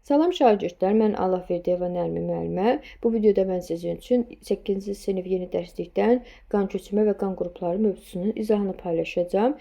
Salam şagirdlər, mən Allahverdiyeva Nərmin müəllimə. Bu videoda mən sizin üçün 8-ci sinif yeni dərslikdən qan köçürmə və qan qrupları mövzusunun izahını paylaşacağam.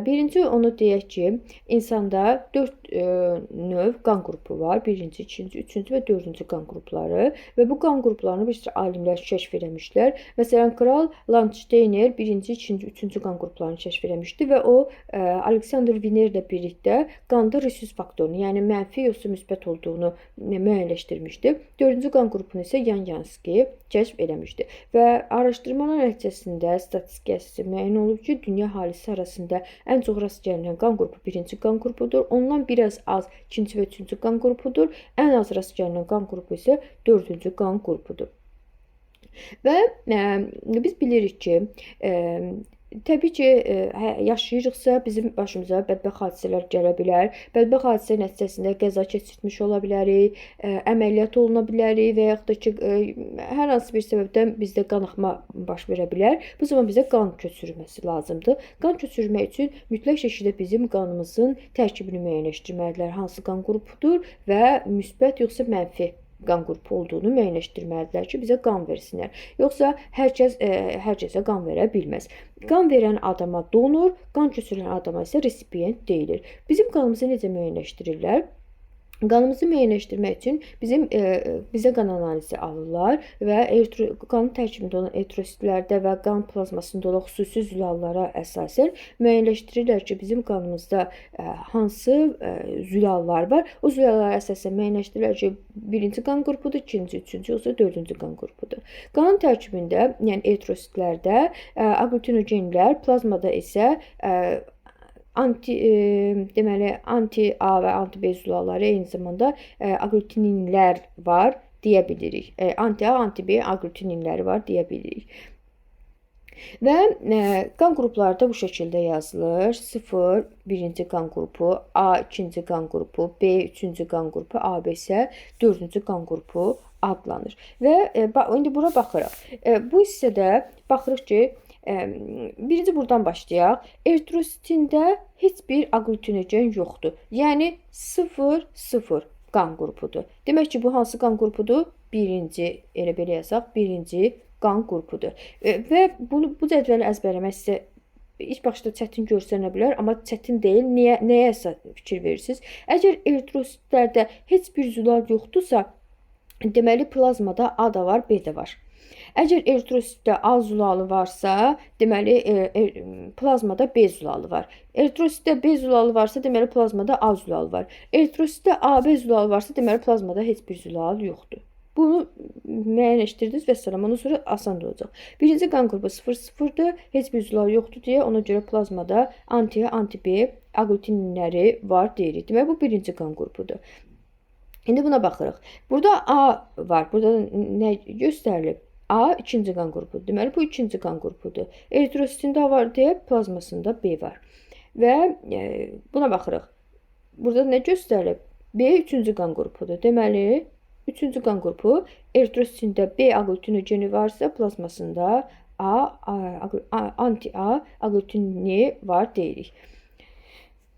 Birinci onu deyək ki, insanda 4 növ qan qrupu var. Birinci, ikinci, üçüncü və dördüncü qan qrupları və bu qan qruplarını bir sıra alimlər kəşf eləmişlər. Məsələn, Kral Landsteiner birinci, ikinci, üçüncü qan qruplarını kəşf eləmişdi və o Alexander Wiener ilə birlikdə qanda rhesus faktorunu, yəni mənfi yoxsa müsbət olduğunu müəyyənləşdirmişdi. Dördüncü qan qrupunu isə Yan Yanski kəşf eləmişdi. Və araşdırmalar nəticəsində statistik əsasında müəyyən olub ki, dünya əhalisi arasında ən çox rast gəlinən qan qrupu birinci qan qrupudur. Ondan biraz az ikinci və üçüncü qan qrupudur. Ən az rast gəlinən qan qrupu isə dördüncü qan qrupudur. Və biz bilirik ki, təbii ki, yaşayırıqsa bizim başımıza bədbəxt hadisələr gələ bilər. Bədbəxt hadisə nəticəsində qəza keçirtmiş ola bilərik, əməliyyat oluna bilərik və yaxud da ki, hər hansı bir səbəbdən bizdə qanaxma baş verə bilər. Bu zaman bizə qan köçürülməsi lazımdır. Qan köçürmək üçün mütləq şəkildə bizim qanımızın tərkibini müəyyənləşdirməlidirlər. Hansı qan qrupudur və müsbət yoxsa mənfi qan qrupu olduğunu müəyyənləşdirməlidirlər ki, bizə qan versinlər. Yoxsa hər kəs hər kəsə qan verə bilməz. Qan verən adama donor, qan köçürən adama isə resipient deyilir. Bizim qanımızı necə müəyyənləşdirirlər? Qanımızı müəyyənləşdirmək üçün bizə qan analizi alırlar və qanın tərkibində olan eritrositlərdə və qan plazmasında olan xüsusi zülallara əsasən müəyyənləşdirirlər ki, bizim qanımızda hansı zülallar var. O zülallara əsasən müəyyənləşdirirlər ki, birinci qan qrupudur, ikinci, üçüncü, yoxsa dördüncü qan qrupudur. Qanın tərkibində, yəni eritrositlərdə aglutinogenlər, plazmada isə deməli anti-A və anti-B zülalları, eyni zamanda aglutininlər var deyə bilirik. Anti-A, anti-B aglutininləri var deyə bilirik. Və qan qrupları da bu şəkildə yazılır. 0 birinci qan qrupu, A ikinci qan qrupu, B üçüncü qan qrupu, AB isə dördüncü qan qrupu adlanır. Və indi bura baxırıq. Bu hissədə baxırıq ki, birinci buradan başlayaq. Eritrositində heç bir aglutinogen yoxdur. Yəni 0 0 qan qrupudur. Demək ki, bu hansı qan qrupudur? Birinci, elə belə yazaq, birinci qan qrupudur. Və bunu bu cədvəli əzbərləmək sizə ilk başda çətin görsənə bilər, amma çətin deyil. Niyə, nəyə əsas fikir verirsiniz? Əgər eritrositlərdə heç bir zülal yoxdursa, deməli plazmada A da var, B də var. Əgər eritrositdə A zülalı varsa, deməli plazmada B zülalı var. Eritrositdə B zülalı varsa, deməli plazmada A zülalı var. Eritrositdə AB zülalı varsa, deməli plazmada heç bir zülal yoxdur. Bunu müəyyənləşdirdiniz və salam. Ondan sonra asan da olacaq. Birinci qan qrupu 0-0-dır. Heç bir zülal yoxdur deyə ona görə plazmada anti-A, anti-B aglutininləri var deyirik. Deməli bu birinci qan qrupudur. İndi buna baxırıq. Burada A var. Burada nə göstərilib? A ikinci qan qrupudur. Deməli bu ikinci qan qrupudur. Eritrositində A var deyə plazmasında B var. Və buna baxırıq. Burada nə göstərilib? B üçüncü qan qrupudur. Deməli üçüncü qan qrupu eritrositində B aglutinogeni varsa plazmasında A, anti-A aglutinini var deyirik.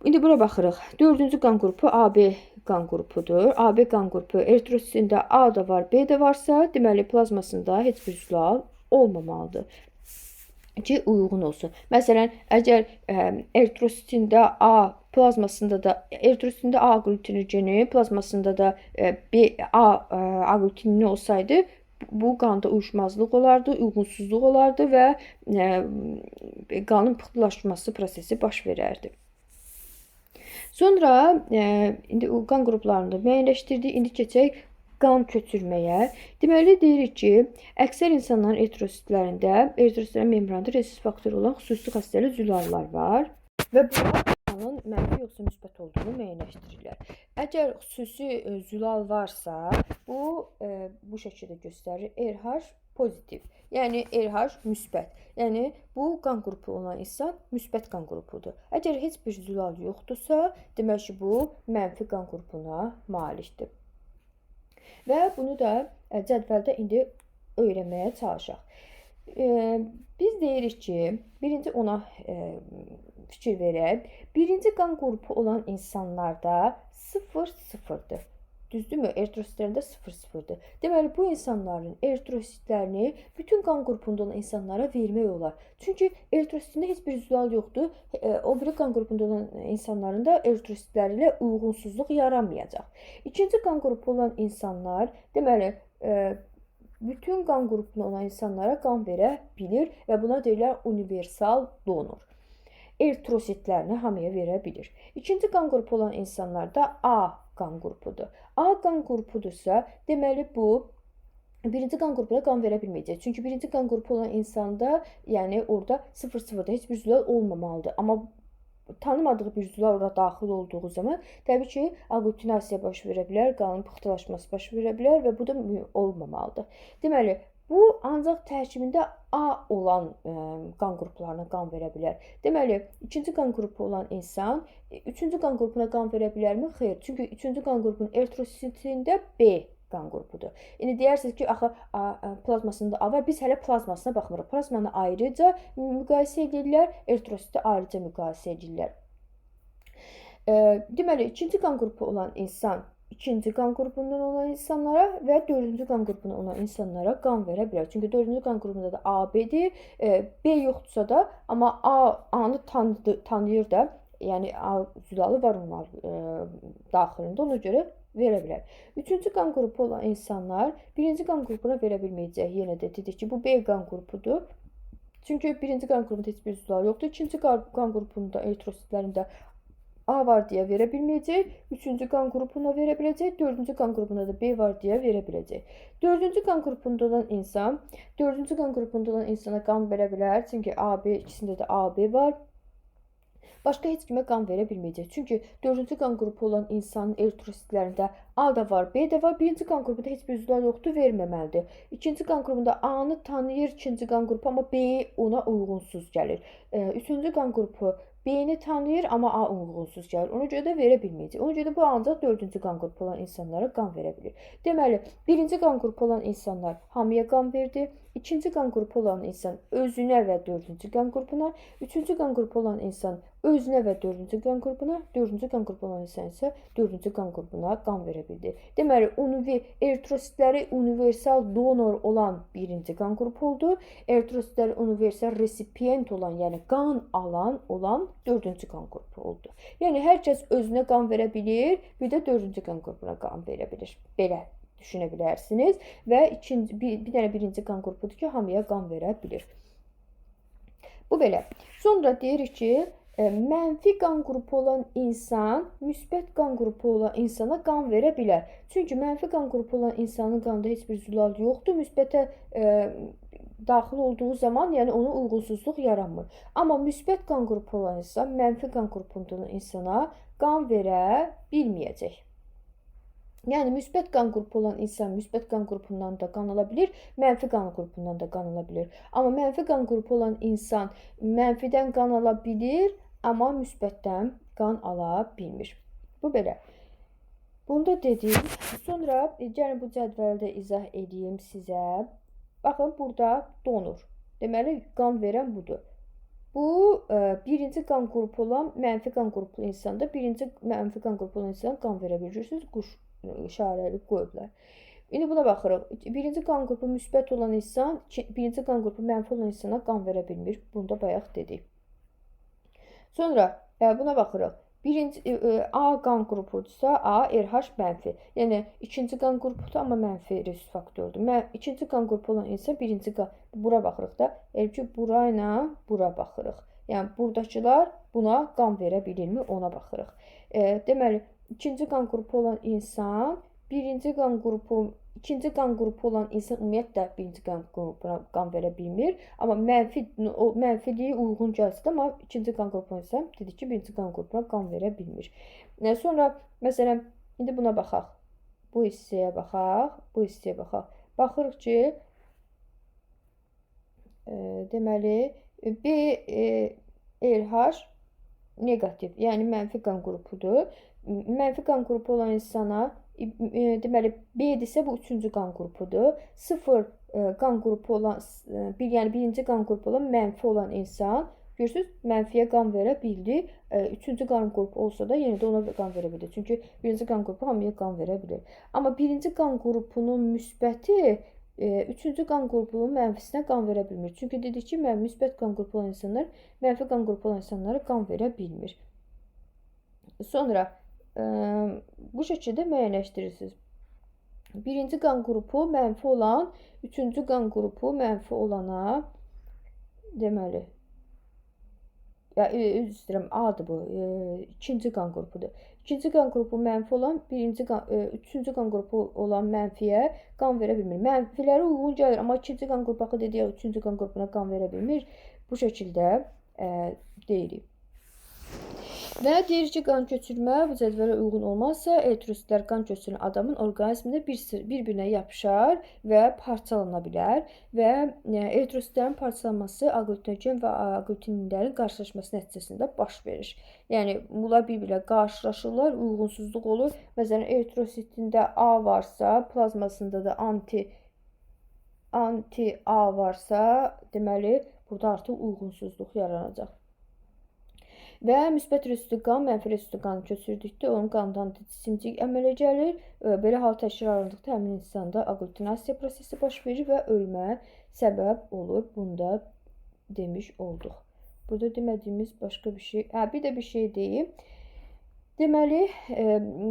İndi bura baxırıq. Dördüncü qan qrupu AB qan qrupudur. AB qan qrupu eritrositində A da var, B də varsa, deməli plazmasında heç bir zülal olmamalıdır ki, uyğun olsun. Məsələn, əgər eritrositində A, plazmasında da eritrositində A aglutinogeni, plazmasında da B A aglutinini olsaydı, bu qanda uyuşmazlıq olardı, uyğunsuzluq olardı və qanın pıhtılaşması prosesi baş verərdi. Sonra indi qan qruplarını da müəyyənləşdirdik. İndi keçək qan köçürməyə. Deməli deyirik ki, əksər insanların eritrositlərində, eritrositlərin membranında rhesus faktoru olan xüsusi xassəli zülallar var və bunlar qanın mənfi yoxsa müsbət olduğunu müəyyənləşdirirlər. Əgər xüsusi zülal varsa, bu şəkildə göstərir. RH pozitiv, yəni RH müsbət. Yəni bu qan qrupu olan insan müsbət qan qrupudur. Əgər heç bir zülal yoxdursa, demək ki, bu mənfi qan qrupuna malikdir. Və bunu da cədvəldə indi öyrənməyə çalışaq. Biz deyirik ki, birinci ona fikir verək. Birinci qan qrupu olan insanlarda 0-0-dır. Düzdürmü? Eritrositlərində 0-0-dır. Deməli, bu insanların eritrositlərini bütün qan qrupunda olan insanlara vermək olar. Çünki eritrositində heç bir zülal yoxdur. O biri qan qrupunda olan insanların da eritrositləri ilə uyğunsuzluq yaranmayacaq. İkinci qan qrupu olan insanlar, deməli, bütün qan qrupunda olan insanlara qan verə bilir və buna deyirlər universal donor. Eritrositlərini hamıya verə bilir. İkinci qan qrupu olan insanlarda A qan qrupudur. A qan qrupudursa, deməli bu birinci qan qrupuna qan verə bilməyəcək. Çünki birinci qan qrupu olan insanda, yəni orada 0-0-da heç bir zülal olmamalıdır. Amma tanımadığı bir zülal ora daxil olduğu zaman təbii ki, aqlütinasiya baş verə bilər, qanın pıxtılaşması baş verə bilər və bu da olmamalıdır. Deməli, bu ancaq tərkibində A olan qan qruplarına qan verə bilər. Deməli, ikinci qan qrupu olan insan üçüncü qan qrupuna qan verə bilərmi? Xeyr. Çünki üçüncü qan qrupunun eritrositində B qan qrupudur. İndi deyərsiniz ki, axı plazmasında A var. Biz hələ plazmasına baxmırıq. Plazmanı ayrıca müqayisə edirlər, eritrositi ayrıca müqayisə edirlər. Deməli, ikinci qan qrupu olan insan ikinci qan qrupundan olan insanlara və dördüncü qan qrupundan olan insanlara qan verə bilər. Çünki dördüncü qan qrupunda da AB-dir, B yoxdursa da, amma A-nı tanıyır da, yəni A zülalı var onlar daxilində, ona görə verə bilər. Üçüncü qan qrupu olan insanlar birinci qan qrupuna verə bilməyəcək. Yenə də dedik ki, bu B qan qrupudur. Çünki birinci qan qrupunda heç bir zülal yoxdur. İkinci qan qrupunda eritrositlərində A var deyə verə bilməyəcək. Üçüncü qan qrupuna verə biləcək. Dördüncü qan qrupunda da B var deyə verə biləcək. Dördüncü qan qrupunda olan insan, dördüncü qan qrupunda olan insana qan verə bilər. Çünki AB, ikisində də AB var. Başqa heç kimə qan verə bilməyəcək. Çünki dördüncü qan qrupu olan insanın eritrositlərində A da var, B də var. Birinci qan qrupunda heç bir zülal yoxdur, verməməlidir. İkinci qan qrupunda A-nı tanıyır ikinci qan qrupu, amma B ona uyğunsuz gəlir. Üçüncü qan qrupu B-ni tanıyır, amma A uyğunsuz gəlir. Ona görə də verə bilməyəcək. Ona görə də bu ancaq dördüncü qan qrupu olan insanlara qan verə bilir. Deməli, birinci qan qrupu olan insanlar hamıya qan verdi. İkinci qan qrupu olan insan özünə və dördüncü qan qrupuna, üçüncü qan qrupu olan insan özünə və dördüncü qan qrupuna, dördüncü qan qrupu olan insan isə dördüncü qan qrupuna qan verə bildi. Deməli, eritrositləri universal donor olan birinci qan qrupu oldu. Eritrositləri universal resipient olan, yəni qan alan olan dördüncü qan qrupu oldu. Yəni, hər kəs özünə qan verə bilir, bir də dördüncü qan qrupuna qan verə bilir. Belə düşünə bilərsiniz. Və ikinci, bir dənə birinci qan qrupudur ki, hamıya qan verə bilir. Bu belə. Sonra deyirik ki, mənfi qan qrupu olan insan müsbət qan qrupu olan insana qan verə bilər. Çünki mənfi qan qrupu olan insanın qanında heç bir zülal yoxdur. Müsbətə daxil olduğu zaman, yəni ona uyğunsuzluq yaranmır. Amma müsbət qan qrupu olan insan mənfi qan qrupunda olan insana qan verə bilməyəcək. Yəni, müsbət qan qrupu olan insan müsbət qan qrupundan da qan ala bilir, mənfi qan qrupundan da qan ala bilir. Amma mənfi qan qrupu olan insan mənfidən qan ala bilir, amma müsbətdən qan ala bilmir. Bu belə. Bunu da dedik. Sonra gəlin bu cədvəli də izah edeyim sizə. Baxın, burada donor. Deməli, qan verən budur. Bu, birinci qan qrupu olan mənfi qan qruplu insanda birinci mənfi qan qrupu olan insana qan verə bilirsiniz. Quş işarəli qoyublar. İndi buna baxırıq. Birinci qan qrupu müsbət olan insan, birinci qan qrupu mənfi olan insana qan verə bilmir. Bunu da bayaq dedik. Sonra buna baxırıq. Birinci A qan qrupudursa, A RH mənfi. Yəni ikinci qan qrupudur, amma mənfi resus faktordur. İkinci qan qrupu olan insan birinci qan, bura baxırıq da. Elə ki, bura ilə bura baxırıq. Yəni buradakılar buna qan verə bilirmi, ona baxırıq. Deməli, ikinci qan qrupu olan insan, birinci qan qrupu, ikinci qan qrupu olan insan ümumiyyətlə birinci qan qrupuna qan verə bilmir. Amma mənfi, o mənfiliyi uyğun gəlsə də, amma ikinci qan qrupu olan insan dedik ki, birinci qan qrupuna qan verə bilmir. Sonra məsələn, indi buna baxaq. Bu hissəyə baxaq, bu hissəyə baxaq. Baxırıq ki, deməli, B RH neqativ, yəni mənfi qan qrupudur. Mənfi qan qrupu olan insana, deməli, B-dirsə bu üçüncü qan qrupudur. 0 qan qrupu olan, bir, yəni birinci qan qrupu olan mənfi olan insan, Görürsüz, mənfiyə qan verə bildi. Üçüncü qan qrupu olsa da yenə də ona qan verə bildi. Çünki birinci qan qrupu hamıya qan verə bilir. Amma birinci qan qrupunun müsbəti üçüncü qan qrupunun mənfisinə qan verə bilmir. Çünki dedik ki, müsbət qan qrupu olan insanlar mənfi qan qrupu olan insanlara qan verə bilmir. Sonra bu şəkildə müəyyənləşdirirsiniz. Birinci qan qrupu mənfi olan, üçüncü qan qrupu mənfi olana, deməli, ya, üzr istəyirəm, A-dır bu, ikinci qan qrupudur. İkinci qan qrupu mənfi olan, üçüncü qan qrupu olan mənfiyə qan verə bilmir. Mənfilərə uyğun gəlir, amma ikinci qan qrupu, axı dedik, üçüncü qan qrupuna qan verə bilmir. Bu şəkildə deyirik. Və deyir ki, qan köçürmə bu cədvələ uyğun olmazsa, eritrositlər qan köçürən adamın orqanizmində bir-birinə yapışar və parçalana bilər və eritrositlərin parçalanması aqlutinogen və aqlutininlərin qarşılaşması nəticəsində baş verir. Yəni, bunlar bir-birinə qarşılaşırlar, uyğunsuzluq olur. Məsələn, eritrositində A varsa, plazmasında da anti-A varsa, deməli, burada artıq uyğunsuzluq yaranacaq. Və müsbət rəzüstü qan, mənfi rəzüstü qan köçürdükdə onun qandan cisimcik əmələ gəlir. Belə hal təkrarlandıqda həmin insanda aqlutinasiya prosesi baş verir və ölmə səbəb olur. Bunu da demiş olduq. Burada demədiyimiz başqa bir şey. Hə, bir də bir şey deyim. Deməli,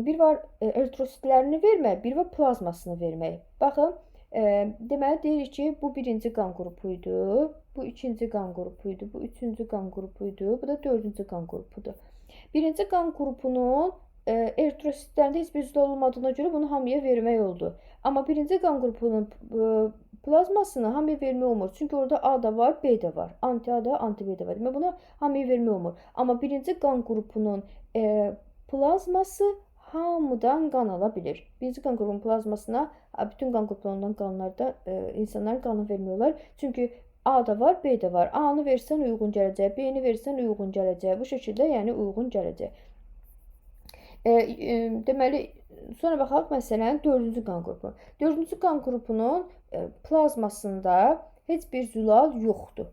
bir var eritrositlərini vermək, bir var plazmasını vermək. Baxın, deməli, deyirik ki, bu birinci qan qrupu idi, bu ikinci qan qrupu idi, bu üçüncü qan qrupu idi, bu da dördüncü qan qrupudur. Birinci qan qrupunun eritrositlərində heç bir zülal olmadığına görə bunu hamıya vermək oldu. Amma birinci qan qrupunun plazmasını hamıya vermək olmur. Çünki orada A da var, B də var. Anti-A da, anti-B də var. Demək, bunu hamıya vermək olmur. Amma birinci qan qrupunun plazması hamıdan qan ala bilir. Birinci qan qrupunun plazmasına bütün qan qruplarından qanlarda insanların qanı vermək olar. Çünki A da var, B də var. A-nı versən uyğun gələcək, B-ni versən uyğun gələcək. Bu şəkildə, yəni uyğun gələcək. Deməli, sonra baxaq məsələn dördüncü qan qrupu. Dördüncü qan qrupunun plazmasında heç bir zülal yoxdur.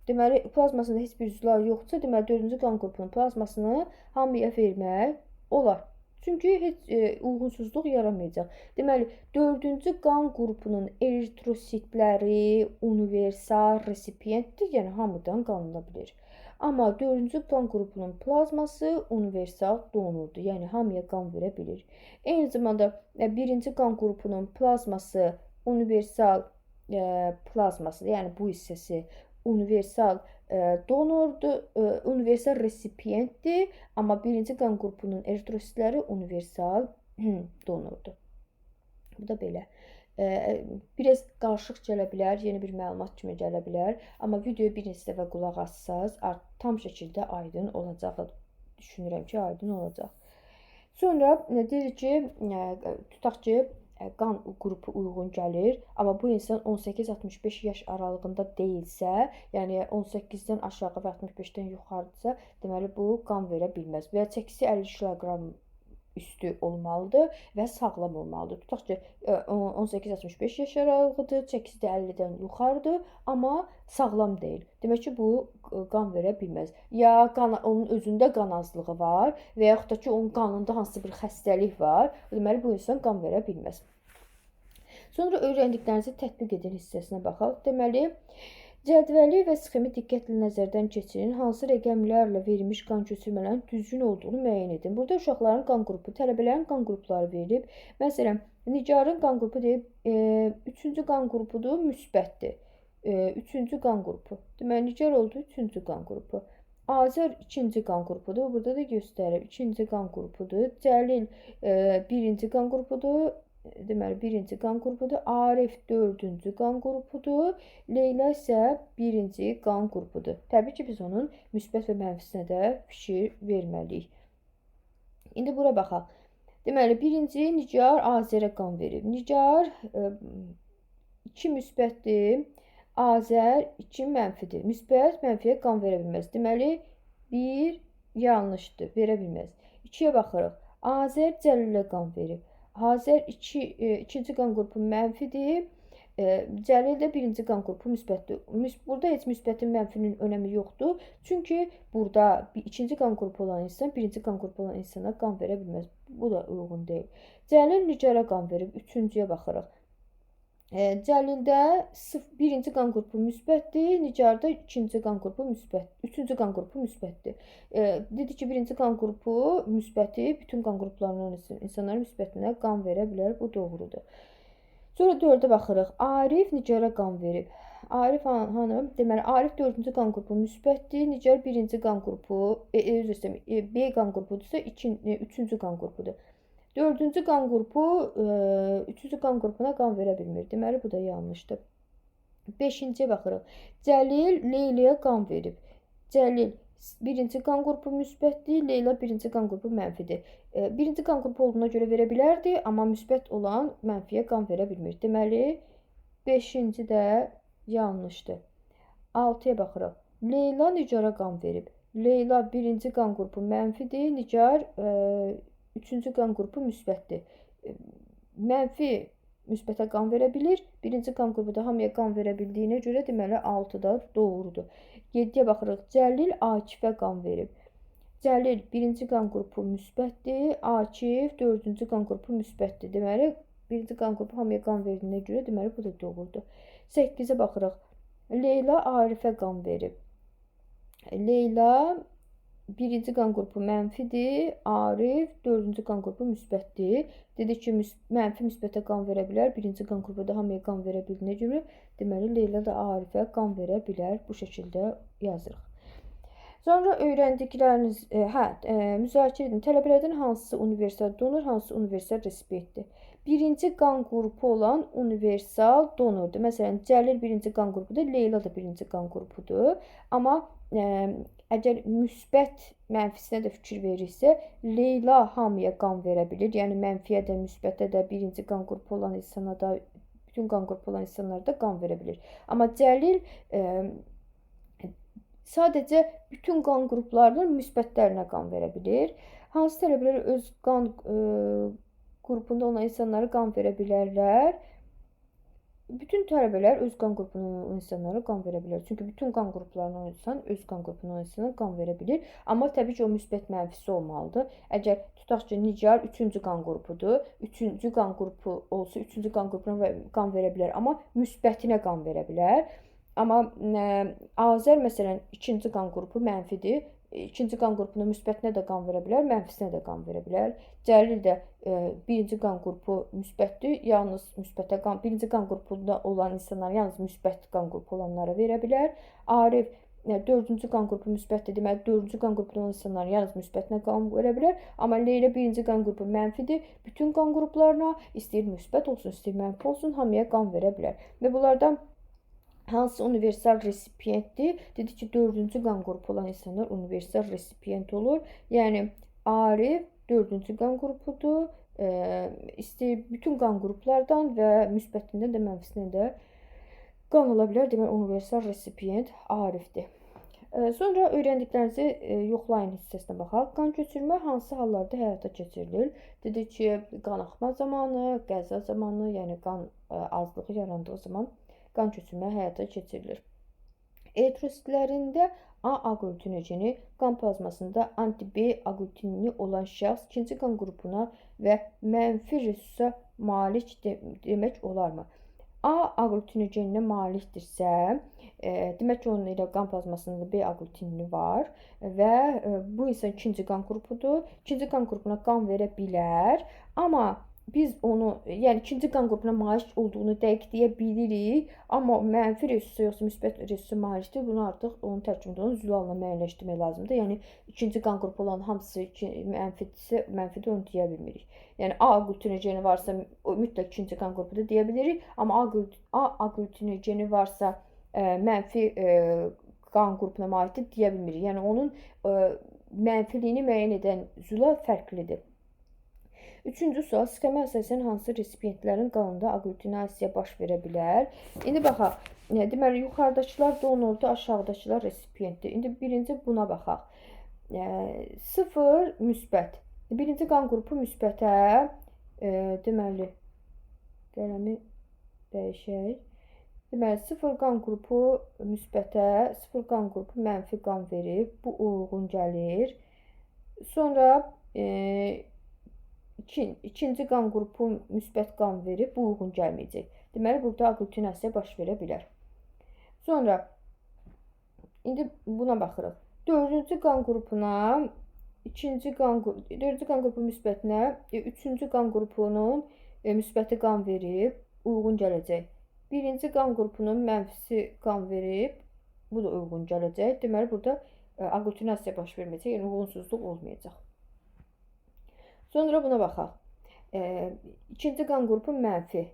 Deməli, plazmasında heç bir zülal yoxdursa, deməli dördüncü qan qrupunun plazmasını hamıya vermək olar. Çünki heç uyğunsuzluq yaranmayacaq. Deməli, dördüncü qan qrupunun eritrositləri universal resipiyentdir, yəni hamıdan qan ala bilir. Amma dördüncü qan qrupunun plazması universal donordur, yəni hamıya qan verə bilir. Eyni zamanda birinci qan qrupunun plazması universal plazmasıdır, yəni bu hissəsi universal donordur, universal resipiyentdir, amma birinci qan qrupunun eritrositləri universal donordur. Bu da belə. Biraz qarışıq gələ bilər, yeni bir məlumat kimi gələ bilər, amma videoya bir neçə dəfə qulaq assanız, tam şəkildə aydın olacaq. Düşünürəm ki, aydın olacaq. Sonra deyir ki, tutaq ki, qan qrupu uyğun gəlir, amma bu insan 18-65 yaş aralığında deyilsə, yəni 18-dən aşağı və 65-dən yuxarıdırsa, deməli bu qan verə bilməz və ya çəkisi 50 kiloqram üstü olmalıdır və sağlam olmalıdır. Tutaq ki, 18-65 yaş aralığıdır, çəkisi də 50-dən yuxarıdır, amma sağlam deyil. Demək ki, bu qan verə bilməz. Ya onun özündə qan azlığı var və yaxud da ki, onun qanında hansısa bir xəstəlik var. Deməli, bu insan qan verə bilməz. Sonra öyrəndiklərinizi tətbiq edin hissəsinə baxaq. Deməli, cədvəli və sxemi diqqətlə nəzərdən keçirin. Hansı rəqəmlərlə verilmiş qan köçürmələrin düzgün olduğunu müəyyən edin. Burada uşaqların qan qrupu, tələbələrin qan qrupları verilib. Məsələn, Nigarın qan qrupu deyib, üçüncü qan qrupudur, müsbətdir. Üçüncü qan qrupu. Deməli, Nigar oldu üçüncü qan qrupu. Azər ikinci qan qrupudur. Burada da göstərib. İkinci qan qrupudur. Cəlil birinci qan qrupudur. Deməli, birinci qan qrupudur. Arif dördüncü qan qrupudur. Leyla isə birinci qan qrupudur. Təbii ki, biz onun müsbət və mənfisinə də fikir verməliyik. İndi bura baxaq. Deməli, birinci Nigar Azərə qan verib. Nigar 2 müsbətdir. Azər 2 mənfidir. Müsbət mənfiyə qan verə bilməz. Deməli, 1 yanlışdır, verə bilməz. 2-yə baxırıq. Azər Cəlilə qan verib. Azər ikinci qan qrupu mənfidir. Cəlil də birinci qan qrupu müsbətdir. Burada heç müsbətin, mənfinin önəmi yoxdur. Çünki burada ikinci qan qrupu olan insan birinci qan qrupu olan insana qan verə bilməz. Bu da uyğun deyil. Cəlil Nicara qan verib. Üçüncüyə baxırıq. Cəlildə birinci qan qrupu müsbətdir, Nicarda ikinci qan qrupu müsbət, üçüncü qan qrupu müsbətdir. Dedi ki, birinci qan qrupu müsbəti bütün qan qruplarının insanların müsbətinə qan verə bilər. Bu doğrudur. Sonra 4-ə baxırıq. Arif Nicara qan verib. Arif xanım, deməli Arif 4-cü qan qrupu müsbətdir, Nicar 1-ci qan qrupu, üzr istəyirəm, B qan qrupudursa 3-cü qan qrupudur. 4-cü qan qrupu 3-cü qan qrupuna qan verə bilmir. Deməli bu da yanlışdır. 5-ciyə baxırıq. Cəlil Leyla'ya qan verib. Cəlil 1-ci qan qrupu müsbətdir, Leyla 1-ci qan qrupu mənfidir. 1-ci qan qrupu olduğuna görə verə bilərdi, amma müsbət olan mənfiyə qan verə bilmir. Deməli 5-ci də yanlışdır. 6-ya baxırıq. Leyla Nicara qan verib. Leyla 1-ci qan qrupu mənfidir, Nicar 3-cü qan qrupu müsbətdir. Mənfi müsbətə qan verə bilir. 1-ci qan qrupu da hamıya qan verə bildiyinə görə deməli 6 da doğrudur. 7-yə baxırıq. Cəlil Akifə qan verib. Cəlil 1-ci qan qrupu müsbətdir. Akif 4-cü qan qrupu müsbətdir. Deməli 1-ci qan qrupu hamıya qan verdiyinə görə deməli bu da doğrudur. 8-ə baxırıq. Leyla Arifə qan verib. Leyla 1-ci qan qrupu mənfidir, Arif 4-cü qan qrupu müsbətdir. Dedik ki, mənfi müsbətə qan verə bilər. 1-ci qan qrupu da hamıya qan verə bildiyinə görə, deməli Leyla da Arifə qan verə bilər. Bu şəkildə yazırıq. Sonra öyrəndikləriniz, müzakirə edin. Tələbələrdən hansısı universal donor, hansı universal resipiyentdir? Birinci qan qrupu olan universal donordur. Məsələn, Cəlil birinci qan qrupudur, Leyla da birinci qan qrupudur. Amma əgər müsbət mənfisinə də fikir verirsə, Leyla hamıya qan verə bilir. Yəni mənfiyə də, müsbətə də, birinci qan qrupu olan insana da, bütün qan qrupu olan insanlara da qan verə bilir. Amma Cəlil sadəcə bütün qan qruplarının müsbətlərinə qan verə bilir. Hansı tələbələr öz qan qrupunda olan insanlara qan verə bilərlər? Bütün tələbələr öz qan qrupunun olan insanlara qan verə bilər. Çünki bütün qan qruplarının insan öz qan qrupunun olan insana qan verə bilir. Amma təbii ki, o müsbət mənfisi olmalıdır. Əgər tutaq ki, Nicar 3-cü qan qrupudur. 3-cü qan qrupu olsa 3-cü qan qrupuna qan verə bilər, amma müsbətinə qan verə bilər. Amma Azər məsələn 2-ci qan qrupu mənfidir. 2-ci qan qrupunun müsbətinə də qan verə bilər, mənfisinə də qan verə bilər. Cəlil də 1-ci qan qrupu müsbətdir, yalnız müsbətə qan, 1-ci qan qrupunda olan insanlar yalnız müsbət qan qrupu olanlara verə bilər. Arif 4-cü qan qrupu müsbətdir, deməli 4-cü qan qrupunda olan insanlar yalnız müsbətinə qan verə bilər. Amma Leyla 1-ci qan qrupu mənfidir, bütün qan qruplarına istəyir müsbət olsun, istəyir mənfi olsun, hamıya qan verə bilər. Və bunlardan hansı universal resipiyentdir? Dedi ki, 4-cü qan qrupu olan insanlar universal resipiyent olur. Yəni Arif 4-cü qan qrupudur. İstəyir bütün qan qruplardan və müsbətindən də mənfisindən də qan ola bilər. Deməli, universal resipiyent Arifdir. Sonra öyrəndiklərinizi yoxlayın hissəsinə baxaq. Qan köçürmə hansı hallarda həyata keçirilir? Dedi ki, qan axma zamanı, qəza zamanı, yəni qan azlığı yarandığı zaman qan köçürmə həyata keçirilir. Eritrositlərində A aqlütinogeni, qan plazmasında anti-B aqlütinini olan şəxs ikinci qan qrupuna və mənfi resusa malik demək olarmı? A aqlütinogeninə malikdirsə, demək ki, onun ilə qan plazmasında B aqlütinini var və bu insan ikinci qan qrupudur. İkinci qan qrupuna qan verə bilər, amma biz onu, yəni ikinci qan qrupuna malik olduğunu dəqiq deyə bilirik, amma mənfi resusa yoxsa müsbət resusa malikdir. Bunu artıq onun tərkibində olan zülalla müəyyənləşdirmək lazımdır. Yəni ikinci qan qrupu olan hamısı mənfidirsə, mənfidir, onu deyə bilmirik. Yəni A aqlütinogeni varsa, o mütləq ikinci qan qrupudur deyə bilirik, amma A aqlütinogeni varsa mənfi qan qrupuna malikdir deyə bilmirik. Yəni onun mənfiliyini müəyyən edən zülal fərqlidir. Üçüncü sual, sxema əsasən hansı resipiyentlərin qanında aqlütinasiya baş verə bilər? İndi baxaq, deməli, yuxarıdakılar donordur, aşağıdakılar resipiyentdir. İndi birinci buna baxaq. 0 müsbət. Birinci qan qrupu müsbətə, deməli, qələmi dəyişək. Deməli, 0 qan qrupu müsbətə, 0 qan qrupu mənfi qan verib. Bu uyğun gəlir. Sonra ikinci qan qrupu müsbət qan verib. Bu uyğun gəlməyəcək. Deməli, burada aqlütinasiya baş verə bilər. Sonra indi buna baxırıq. Dördüncü qan qrupuna, ikinci qan dördüncü qan qrupu müsbətinə, üçüncü qan qrupunun müsbəti qan verib, uyğun gələcək. Birinci qan qrupunun mənfisi qan verib, bu da uyğun gələcək. Deməli, burada aqlütinasiya baş verməyəcək, yəni uyğunsuzluq olmayacaq. Sonra buna baxaq. İkinci qan qrupu mənfi.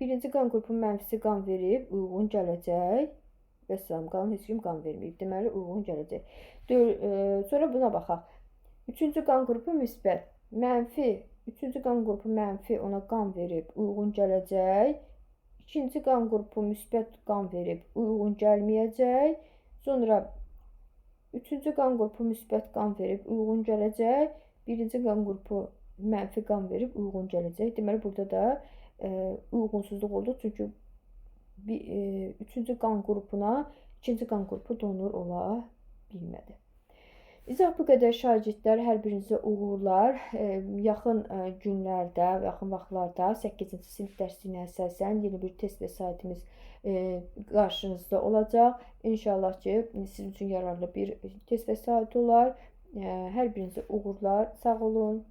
Birinci qan qrupu mənfisi qan verib, uyğun gələcək. Vəssalam, qan heç kim qan verməyib. Deməli, uyğun gələcək. Sonra buna baxaq. Üçüncü qan qrupu müsbət. Mənfi. Üçüncü qan qrupu mənfi ona qan verib, uyğun gələcək. İkinci qan qrupu müsbət qan verib, uyğun gəlməyəcək. Sonra üçüncü qan qrupu müsbət qan verib, uyğun gələcək. Birinci qan qrupu mənfi qan verib, uyğun gələcək. Deməli, burada da uyğunsuzluq oldu. Çünki üçüncü qan qrupuna ikinci qan qrupu donor ola bilmədi. İzah bu qədər şagirdlər, hər birinizə uğurlar. Yaxın günlərdə, yaxın vaxtlarda 8-ci sinif dərsliyinə əsasən yeni bir test vəsaitimiz qarşınızda olacaq. İnşallah ki, sizin üçün yararlı bir test vəsaiti olar. Hər birinizə uğurlar. Sağ olun.